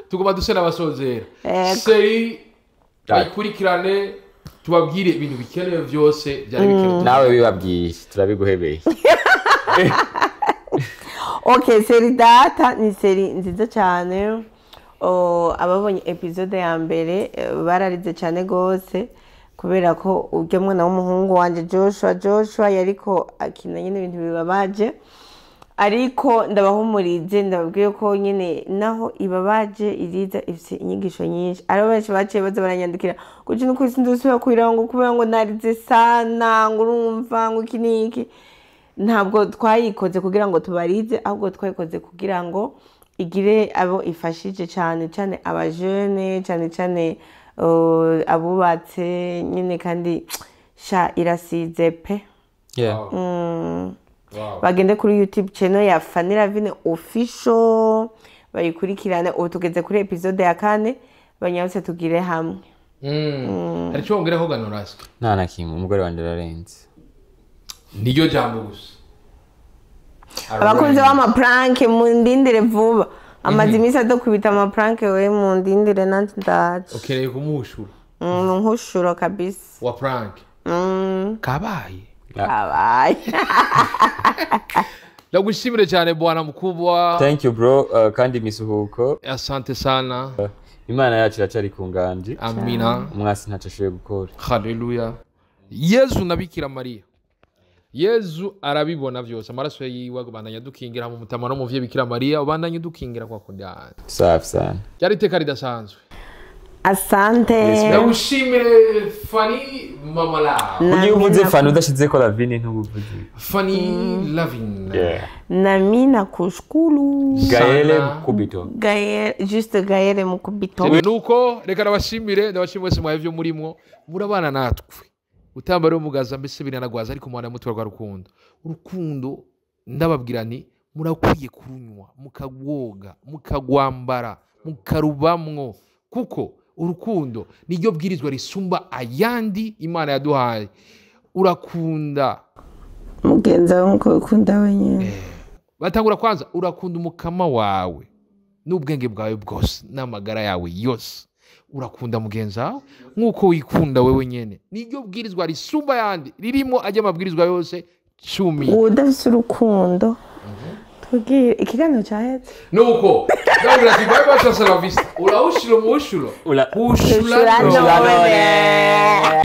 Tuguma duse n'abasozera. Ego. Série bayikurikirane, tubabwire ibintu bikenewe byose byari bikenewe. Nawe bibabwiye, turabiguhebeye. Okay, série Data ni série nziza cyane. Oh, ababonye épisode ya mbere bararize cyane gose, kubera ko urya mwana w'umuhungu wanje Joshua yariko akina nyine ibintu bibabaje. Ariko ndabahumurize, ndababwiye ko nyine naho ibabaje iriza ifite inyigisho nyinshi. Aribo benshi baciye baza baranyandikira kuki nuko sindusubira kuyiraba, ngo kubera ngo narize sana, ngo urumva ngo iki n'iki. Ntabwo twayikoze kugira ngo tubarize, ahubwo twayikoze kugira ngo igire abo ifashije, cyane cyane abajene, cyane cyane abubatse nyine. Kandi sha irasize pe. Bagende kuri YouTube channel ya Fanny Lavine Official bayikurikirane. Ubu tugeze kuri épisode ya 4, banyarutse tugire hamwe. Hari icyo wongeraho ga Norasi? Nta na kimwe, umugore wanjye ararenze. Niryo jambo gusa. Abakunzi b'amaprank, mundindire vuba, amaze iminsi adukubita amaprank. We mundindire nanjye ndaje. Ukeneye kumuhushura? Nkushuro kabisa. Wa prank kabaye. Kabaye. Ndagushimire cyane bwana mukubwa. Thank you bro, kandi imisuhuko. Asante sana. Imana yacu iracari ku nganji. Amina. Umwasi ntaco ashoboye gukora. Haleluya. Yezu na Bikira Mariya, Yezu arabibona byose, amaraso yiwe abandanya dukingira mu mutama, no muvye Bikira Mariya ubandanya dukingira kwa kundi hanze. Safi sana. Ryari iteka ridasanzwe. Asante. Ndagushimire Fani Mama Love. Iyo uvuze Fani udashizeko Lavine ntubuvuze. Fani Lavine. Yeah. Nami nakushukuru. Gaele Sana. Mukubito. Gael, juste Gael Mukubito. Nuko reka ndabashimire, ndabashimire mwese mwaye ibyo murimwo murabana natwe, utamba rero mugaza mbese biranagwaza, ariko mwana muto rwa rukundo, urukundo ndababwira nti murakwiye kurunywa, mukagwoga, mukagwambara, mukarubamwo, kuko urukundo niryo bwirizwa risumba ayandi Imana yaduhaye. Urakunda mugenzi wawe nkuko ukunda wenyine. Batangura kwanza urakunda umukama wawe n'ubwenge bwawe bwose n'amagara yawe yose, urakunda mugenzi wawe nk'uko wikunda wewe nyene. Niryo bwirizwa risumba ayandi, ririmo ajya amabwirizwa yose 10. Udafite urukundo, tubwire ikiganiro cyahetse. Nuko ndabwira ati bye bye, hasta la vista, urawushira umuwushuro. Ura- Ushura. Ushura none.